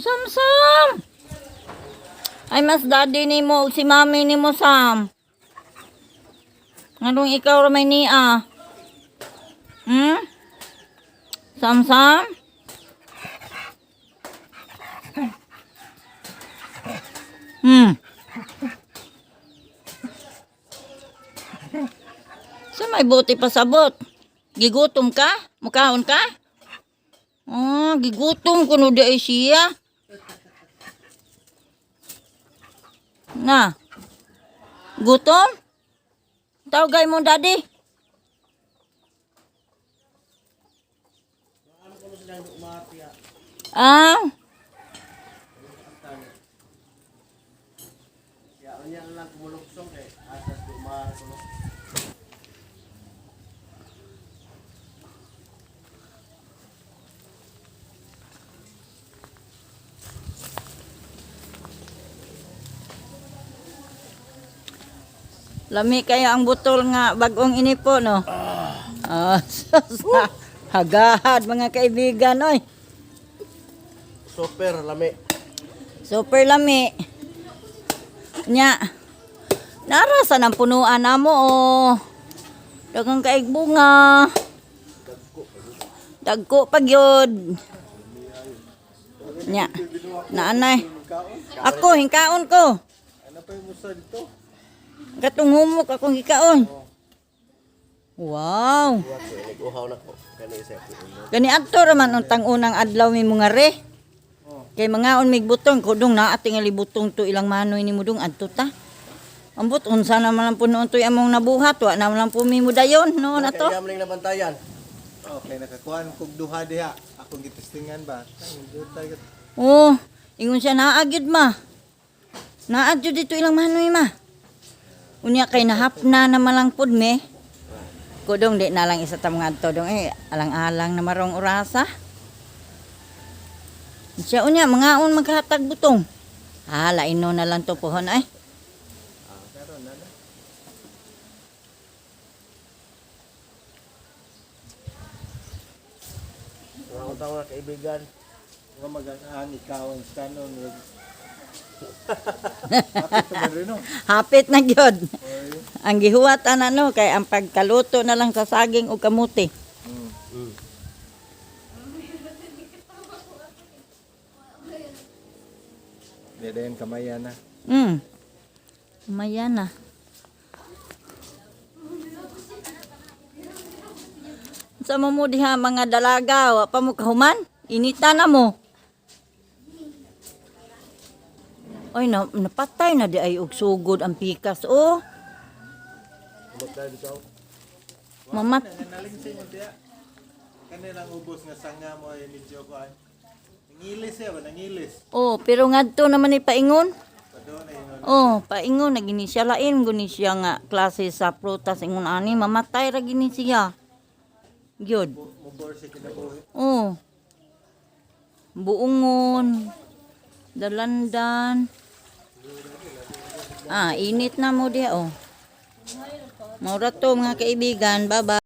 Sam Sam. Ay, mas daddy ni mo, si mami ni mo, Sam. Nganong ikaw ra may niya? Sam Sam? Sa may buti pasabot? Gigutom ka? Mukaon ka? Ah, gigutom kuno di ay siya. Na. Gutom? Tawagay mo daddy. Ah, Ya, unya lang kumuluksong kay asas dumar kuno. Lami kaya ang butol nga bagong inipo, no? Ah, hagahad mga kaibigan, oy. Super lami. Super lami. Nya. Narasa ng punuan namo oh. Daghang kaig bunga. Dagko pag yun. Nya. Naanay. Ako, hingkaon ko. Ano pa yung musa dito? Katong humok akong hikaon. Wow. Buhat ko nag-uhaw na ko kani sa ko. Gani adto ra man untang unang adlaw mi mga re. Kay mangaon mig butong ko dong naa tingali butong to ilang manoy ni mudong adto ta. Ambot unsa na man lang po noon to'y among nabuhat, wa na man lang po mi mudayon noon ato. Kay gamling nabantayan. Okay, nakakuha kog duha diha. Akong gitistingan ba? Ang duta gyud. Oh, ingon siya naa gyud ma. Naa gyud dito ilang manoy ma. Unya kay nahapna na man lang pud me. Kudong di na lang isa ta mga adto dong eh alang-alang na marong orasa. Siya unya mangaon maghatag butong. Ah, laino na lang to pohon ay. Karon na na. Mga utang mga kaibigan. Wa magang ikaw ang kanon. Hapit man rin no. Hapit na gyud. Oy. Ang gihuwat ana no kay ang pagkaluto na lang sa saging o kamuti. Di dayon kamaya na. Maya na. Sa mo mo diha mga dalaga, wa pa mo kahuman? Inita na mo. Oy, na, napatay na di ay og sugod ang pikas. Oh, Kumot dito. mamat. Naling sa imo diha. Kanilang ubos nga sanga mo ay medyo kuan. Nangilis siya ba? Nangilis. Oh, pero ngadto naman ni paingon. Padon ay ingon. Oh, paingon na gini siya lain guni siya nga klase sa prutas ingon ani mamatay ra gini siya. Gyud. Mubor siya kinabuhi. Oh. Buungon. Dalandan. Ah, init na mo diha oh. Maura to mga kaibigan. Bye-bye.